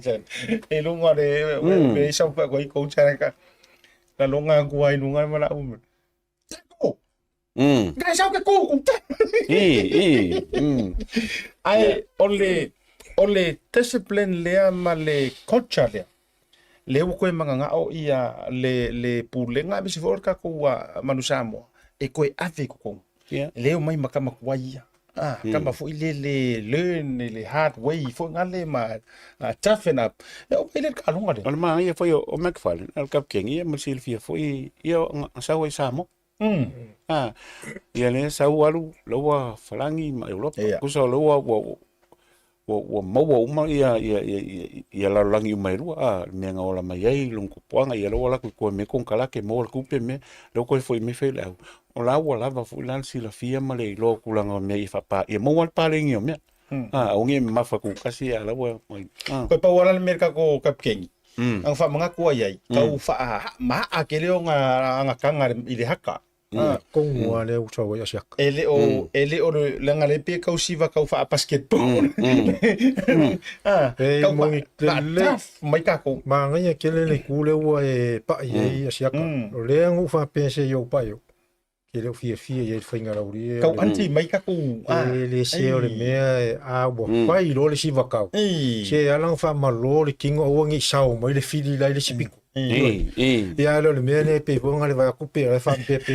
E lunga le me sau pa ko i coach ka. La longa ku ai lunga ma la um. Kai sau ke kuku. I, i. Ai, o le, o le discipline lea ma le culture lea, lea ua koe magagao ia le, le pulega aemaise foi o le tatou Manu Samoa, e koe ave i totonu. Yeah. Lea omai ma tama tuai ia. Ah, tama foi le le learn i le hard way foi ngale ma toughen up. E o mai le kaloga lea. O le manaia foi o McFarlane, o le kapikeni ia ma le silafia foi ia na sau ai Samoa. Ah, ia lea sau alu la ua falagi ma Europa. Tusa o la ua ua ua ua maua uma ia ia ia ia ia lalolagi uma e lua a le mea na ola mai ai lona tupuaga ia la ua alu atu i tua i mea konekarate maua le tupe mea lea ua toe foi mai fai le au. O la ua lava foi la le silafia ma le iloa o tulaga o mea ia faapa ia maua le paleni o mea. A aua ne i mamafa tutasi a la ua a. Koe pau ala le mea le tatou kapikeni. Aga faamanatu ai ai, tau faa maa tele o agataga i le haka. Kongu a lea ua ai asiaka. E le o, e le o le leaga le pe kau siva kau faa basketball. E Kau moni faa lelei. tough mai tatou. Manaia tele le itu lea ua e pai ai asiaka. O lea na ou faapea se i ou pai au. Ke le o fiafia i ai le faiga laulia. Kau anti mai tatou. E le se o le mea a ua fai loa le isi vakau. Se e ala ona faamalo le tino aua ne i sao mai le fili la i le isi pito. Ia le o le mea lea pei foi ona le vaai atu pe o la e faapea pe.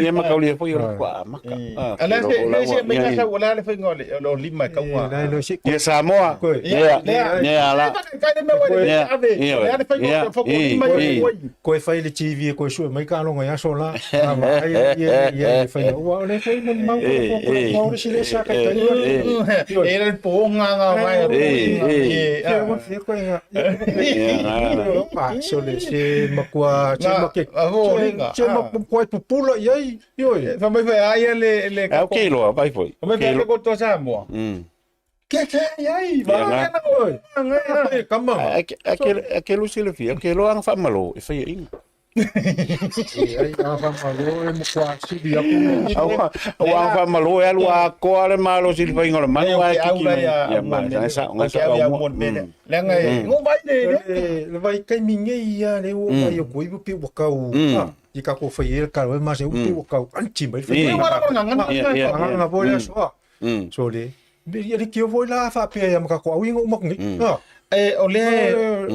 Ia ma kaulia foi o le tua maka. A le se se mai ka sau la le faiga o le o lima e kauga. Ia Samoa. Ia ia la. Kai le mea ua le ave. Le ale faiga o foko lima e ua. Koe fai le TV e koe sue mai ka alonga i aso la. A vaai ia ia le faiga ua o le fai mo mau ko ko ko le sile sa ka tai. E le po nga nga mai. E ua fia koe nga. Pa so le se makua se make. Se makua pupula i ai. Ioi. Fa mai fai ai le le. Au ke loa vai foi. Fa mai fai le ko to Samoa. Ke ke ai va na oi. E kama. A ke lu silafia, ke loa anga faamalo e fai inga. E ai a faamalo e makua sili aku. Au anga faamalo e alu a koa le malo sili fai ngola manu ai kiki mai. Ia ma sa sa nga sa au mo mele. Leaga e ngo vai le le vai kai minge ia le o mai o koi pe wakau. I ka ko fai e ka e ma se u pe wakau anti mai fai. Nga nga voi la soa. So le ia le kio voi la faapea ia ma ka ko au inga uma nei. E o le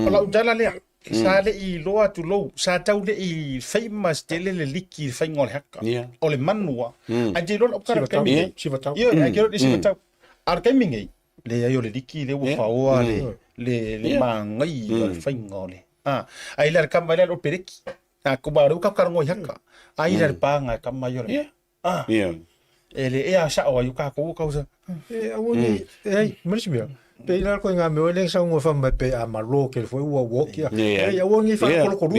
o lau tala lea. Sa le i loa atu lou, sa tau le i famous tele le liki i faiga o le haka. O le manua. Ai te iloa lau kara taimi nei. Sivatau. Ioe, ai te iloa i sivatau. A o le taimi nei, leai o le liki lea ua faoa le le le magai o le faiga o le. Ai la le kama lea o peleki. A ko ba reu ka karango i haka. Ai la le pānga e kama i o le. E le ea sao ai o kākou o kausa. E aua nei, e ai, ma le isi mea. Pei la ko ngā mea le sa ngo fa mai pe a malo ke foi ua ua ki a. E ia ua ngi fa kolo kolo.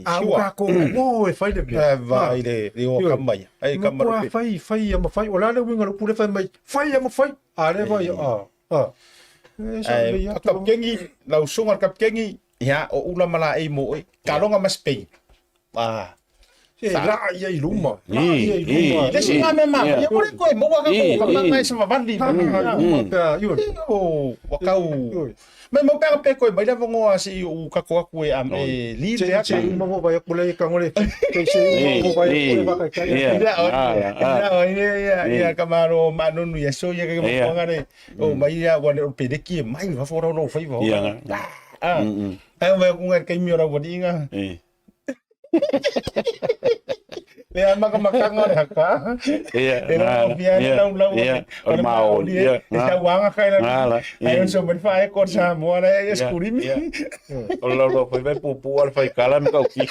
A ua ko mo e fai le mea. Va i le le o kama ia. Ai kama ro. Fai fai ia ma fai o la le winga lo pule fai mai. Fai ia ma fai. A le vai a. A. E sa kapkengi lau sunga kapkengi ia o ula mala e mo e. Kalonga ma Spain. Ah. E la ia i luma. La ia i luma. Le si ngā mea mā, ia kore koe, maua ka kō, ka manga e sa vavali. O, wakau. Mai mau pea pe koe, mai lava ngoa si u kako aku e am e li le aka. Se uma mo vai kule ka ngole. Ke se uma mo vai kule vaka ka. Ia, ia, ia, ia ka maro manunu ia so ia ka mo ngare. O mai ia wa le peleki mai va fora lo fai va. Ia. Ah. Ai mai ku ngai kai mi ora wadi nga. Le a maka makanga o le haka. Ia, E lau pia ia, lau lau. ia, o le maoli, ia, E sa wanga kai la. Ngala, Ai o so mai fa e ko sa mo ala e skurimi. Ia. O le laulau fai vai pupu ala fai kala me kau ki.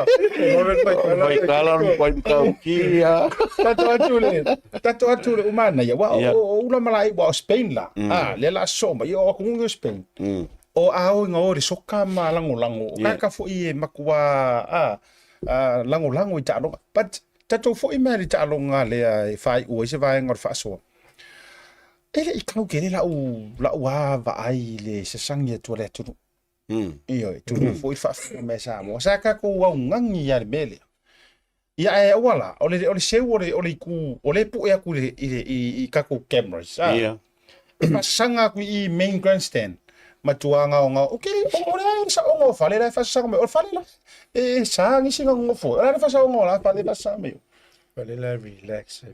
Fai kala me kau kau ki ia. Tato atu le tato atu le umana ia wa o ula malai wa o Spain la. Ah, le la so mai o ku ngi Spain. O a o nga o le soka ma lango lango. O ka ka fo i e makua a lango lango i ta But tato fo i mai le ta longa le e fai o se vai ngor fa so. E le i kau ke le lau lau a va ai le se sangi atu le atu. Io e tunu foi fa me sa mo sa ka ko au ngangi ia le mele. Ia e wala o le o le seu o le o le ku o le pu e aku le i i i kako cameras. Ia. E pasanga ku i main grandstand. Matuanga o nga o ke o le sa o ngo fale la fa sa me o fale la. E sa ngi singa ngo fo. Ora fa sa o ngo la fale fa sa me. Fale la relax.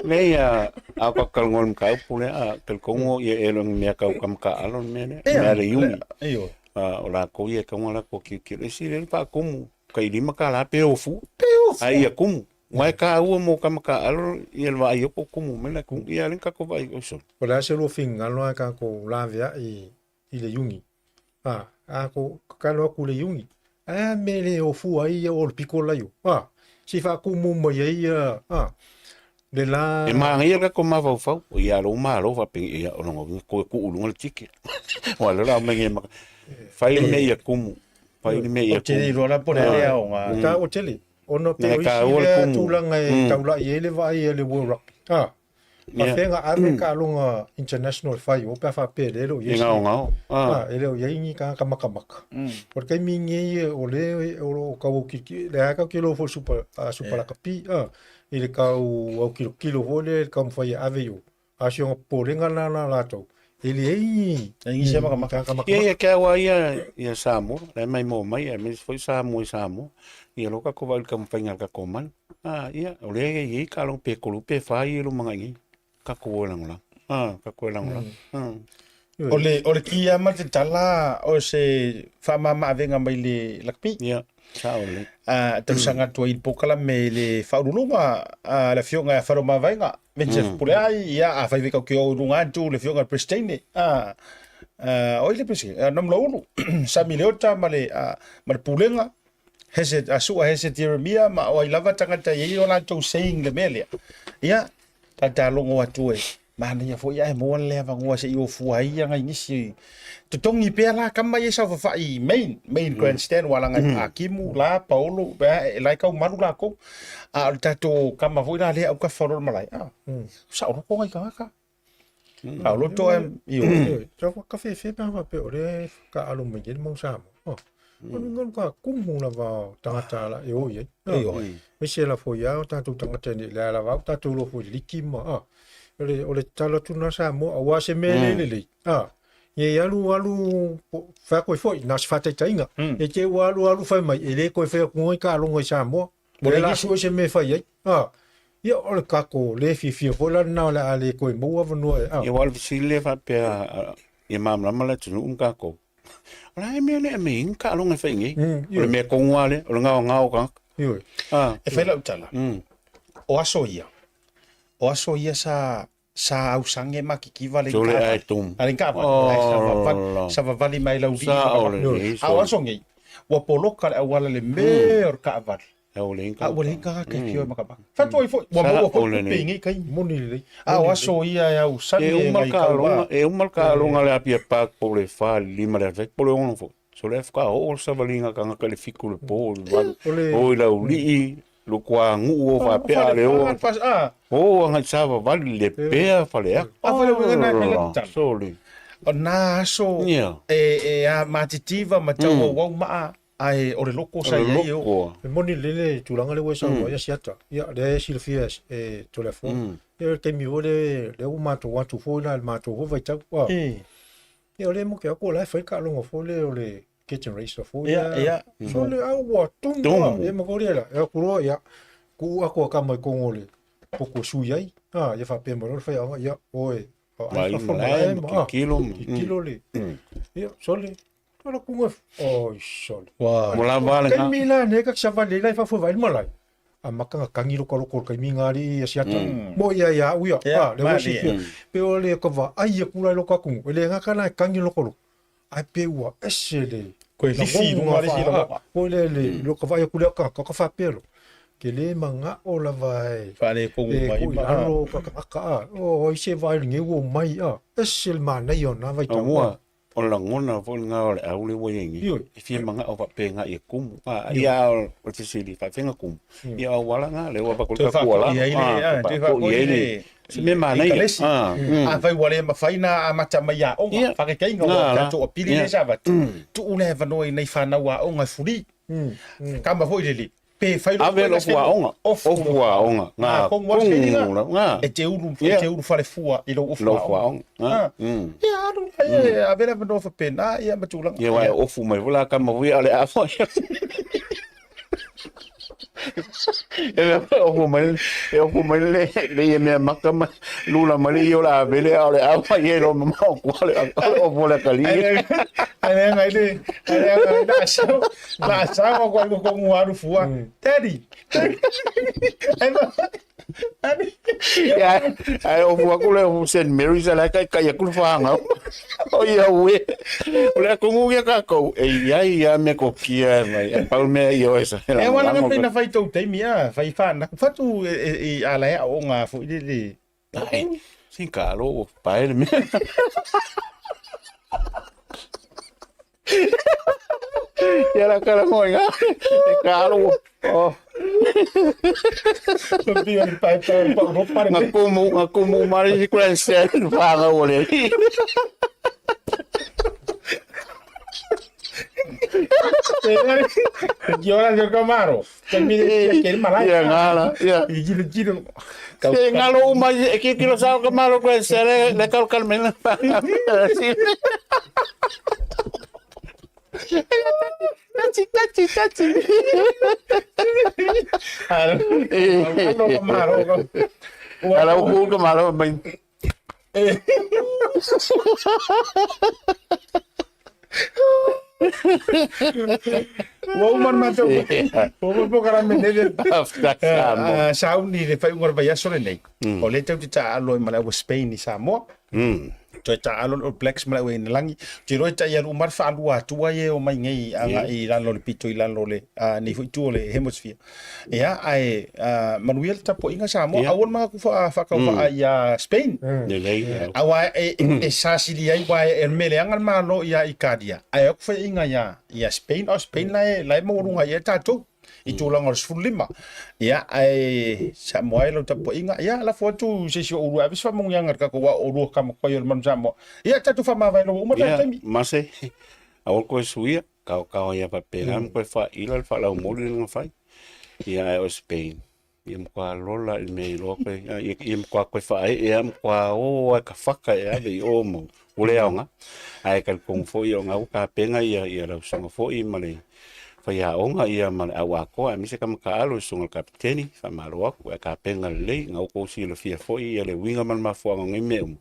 Nei a a ka kalngol ka pule a telkongo ia e long mea kau kam ka alon me ne mea le yumi. Iyo. A o la ko ia ka ngala ko ki ki le si le pa kumu ka ilima ka la pe ofu. Pe ofu. Ai ia kumu. Mai ka ua mo ka ka alo ia le vai ko kumu me la ku ia le ka ko vai o so. O la se lo finga lo ka ko la via i i le yungi. A a ko ka lo ku le yungi. A me le ofu ai ia o le piko la yo. A si fa kumu mo ia ia a le la E maanga ia ka ko mafaufau o ia lo malo fa pe ia o longo ko ku ulunga le tike. Wa le la menge ma fai le me ia kumu. Fai le me ia O te kumu. ro la pone le au nga. Ta o tele. Ona pe Ne o ka isi o le lea kumu. tulaga e taulai ai le vaai a le World Rugby. A. Ia. Faafega ave ka aloga international fai o pe a faapea le le o E iai ngao ngao. A, e le o iai ni tagata makamaka. O le taimi lenei o le o lo o kau aukilokilo le a kau foi super a super lakapi a i le kau aukilokilo foi lea i le taumafai e ave i o. A si ona popolega lena la latou. E leai ni E nisi makamaka. tagata Ia makamaka. ia ke awa ia ia Samoa, le mai mo mai ia me foi Samoa i Samoa. Ia lo ka ko vai ka mfainga ka ko man. Ah ia o le ia ia ka lo pe ko pe fa ia lo manga ngi. Ka ko la ngola. Ah ka ko la ngola. Ah. O le o le kia ma te tala o se whamama avenga mai le lakpi. Ia sa o le. A tausaga tua i pokala me le whaurulunga a le fionga e wharo mavainga. Vincent Puleai, ia a whaive kau ki o runga atu le fionga Pristine. A o i le Pristine, nam laulu. Sami Leota ma le, ma le Pulenga. Hese, a sua Hese Jeremia ma o ai lava tangata i o latou saying le mea lea. Ia, tata longo atu e. Mana ia foi ai mo le avangua se i o fua ai anga nisi. Totongi pea la kama ia sa fafai main main grandstand wala ngai Akimu la Paolo pe e lai kau maru la ko. A o tato kama foi la le au ka faro malai. Ah. Sa o ko ngai ka ka. A o loto e i o. Oi, ta ka fefe pe a faapea o lea e kaalo mai ai le mau Samoa. O le uiga o le ka kumu lava o tagata la e o i ai. E o. Aemaise la foi a o tatou tagata nei le ala vau tatou iloa foi i le liki ma a. O le o le tatalo atu lena Samoa aua se mea le lelei. A ia i alu alu fai atu ai foi na o se faataitaiga. E te ua alu alu fai mai e le toe fai atu ai taaloga i Samoa. O le la sue se mea e fai ai. A ia o le tatou le fiafia foi la lena o le a le toe maua avanoa e a. Ia wa le fesili lea faapea ia malamalama le atunuu ma tatou. O la e mea le me inga ka alonga fai ngi. O le mea kongo ale, o le ngao ngao ka. Ioe. Ah. E fai lau tala. O aso ia. O aso ia sa sa ausange ma kikiva le Tole ai tum. Ale ka va. Oh, Sa vavali mai lau vi. Sa o le A o aso ngi. Ua poloka le auala le mea o le kaavale. A ua leai ni A ua leai ni tagata e afio ai makamaka. Fatu ai foi, ua maua foi tupe i nei taimi. Moni lelei. A o aso ia e ausani E e uma le nai tauva. taaloga, e uma le taaloga a le Apia Park po o le 4 i le 5 i le afiafi po o le 6 foi. So lea faatoa oo le savaliga a tagata i le 7 i le po, i le 8, o i Laulii, Lutuanuu o faapea a le o. O agai savavali Lepea, Faleata. A foi le uiga lena e fai lau tala. Sole. O na aso e a matitiva ma tau auau maa ae o le loko sa i ai e oo. E moni lelei le tulaga lea ua e saunoa ai Asiata. Ia, lea e silafia e Toleafoa. Ia, o le taimi foi lea, lea ua matou atu foi la i le matou foi vaitau. Ia, o lea e moke atu o la e fai le taaloga foi lea o le kitchen racer foi lea. Ia, ia. So le au ua tumu lava. Ia ma kolia la. Ia ku loa, ia, tuu atu a kama i totonu o le potu e sui ai. Ia faapea mai loa le faiaoga, ia, oe, Vaai i malae ma kikilo ma. Kikilo le. Ia, sole, Ala kuga, oi sole. Ua lava le Kaimi la ne ka savali la i fafo vai le malae. A maka nga kangi loko loko kaimi nga ali i asiata. Mo ia ia uia. Yeah, Le ua sifia. Pe o le ka va ai aku la loko aku. Ele nga kana kangi loko loko. Ai pe ua ese le. Koe lifi i luga le isi lava. Ko le le loko vai aku le ka ka fa pelo. Ke le manga o lava e. Whare kongu E mai ko i ma. lalo ka ka ka a. O i se vai nge ua mai a. Ese le manai o na vai tau. Mua, o le lagona foi lena o le au lea ua i ai nei, Ioe. e fia manao faapena ia kumu. A, ia o le fesili, faafefea na kumu? Ia o auala na, lea ua avatu le Toe tatou faafoi ala. ai le, Ah, toe faafoi faafoi ai le le, se mea manaia. Ikalesi. Ah, Afai ua le mafai na amata mai i aoga, Ia. faakaitaiga Na, ua la. tatou apili Ia. lea sa avatu, tuu le avanoa i nai fanau aoga e fuli. Kama foi lele, pe fai lou Ave koina lou aoga, Ofu. ofu aoga, Ngā ngā kongu a se kongu ringa. la, ngā. E te ulu, e Ia. te ulu falefua i lou ofu Lou aoga. aoga, ngā. Ah. Ia, alu, ia, ia, ave le avanoa faapena, ia ma tulaga. Ia, aua e ofu mai foi la kama foi a o le afa. E mea foi ofu mai, e ofu mai le, le ia mea maka ma lula mai le ia o le avele a o le afa ia e loa mamao kua le, o le ofu o le akali. Ai le ai le ai le na sau na sau ko ko ko ngā fua. Daddy. Ai ma Daddy. Ia, ae ofu aku le ofu St. Mary's a la kai kai aku le whāngau. O ia ue. O le akongu ia kākou. E ia ia me kokia e mai. E pau mea i o e sa. E wana ngā pena whai tau teimi a, whai whāna. Whatu e ala e o ngā fo i le. Ai, sin kalo o pae le mea. Ia la kala ngoi ngā. E kalo o. Pio le pae pae pa ropa le. Ngā kumu, ngā kumu mari si kura se whāngau o le. Ki ora le kamaro. Te mi ke malai. Ia ngala, ia. I kilo kilo. E ngalo uma e ki kilo sao ka malo ko se le le kal kal mena. Tachi tachi tachi. Alo kamaro. Ala u ka malo mai. Ua uma le matou ua uma le polokalame nei le sauni i le faaiuga o le vaiaso lenei. O lea tatou te taaalo ai ma le au Spain i Samoa. Toe taaalo le All Blacks ma le au Inalagi. Ou te iloa e tai alu uma le faalua atua ia e omai nei agai i lalo o le pito i lalo o le nei foi itu o le hemisphere. Ia, ae manuia le tapuaiga Samoa. Aua le manatu faatauvaa ia Spain. Lelei. Aua e sasili ai aua e mea leaga le Malo ia Ikaria, ae o atu faiaina ia Spain, o Spain la e maualuga i ai tatou i tulaga o le 15. Ia, ae Samoa e lau tapuaiga, ia, lafo atu i se isi o oulua e ave se faamanuiaga i le tatou aoa oulua kama koe o le manu Samoa. Ia, tatou faamavae loa ua uma le tatou taimi. Ia, mase, aua le koe suia, kaokao ia faapena ma koe faaila le faalaumoli lena fai. Ia, ae o Spain, ia matua lola i le mea iloa koe, ia matua koe faaee lava, matua o lava e ka faka e ave i o ma ua le aoga. Ae talitonu foi o lena ua tapena ia lau susuga foi ma le faiaoga ia ma le au atoa aemaise tama taalo i le susuga i le kapiteni, faamalo atu ae tapena lelei, na ua outou silafia foi ia le uiga ma le mafuaaga o nei mea uma,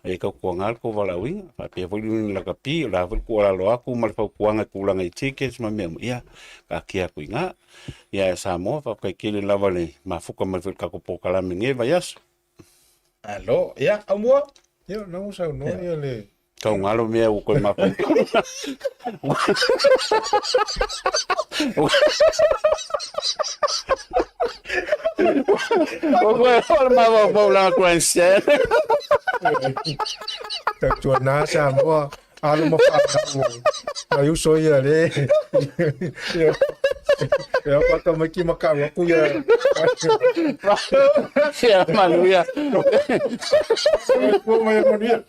ae tautuaga le tou valaauina, faapea foi le union lakapi, o le a foi le tuualalo atu ma le fautuaga i tulaga i tickets ma mea uma, ia taatia atu i ina. Ia ae Samoa, faafetai tele lava le mafuta mai foi i le tatou polokalame i lenei vaiaso. Alo, ia, Aumua. Ia, na ua saunoa ia le. Taugalo mea ua koe mafaufau. Ua koe o le mafaufau langa grandstand. Tautuana Samoa, alo ma fanau nai uso ia le ia faatamaiti ma kau aku ia. Ia manuia. Soifua ma ia manuia.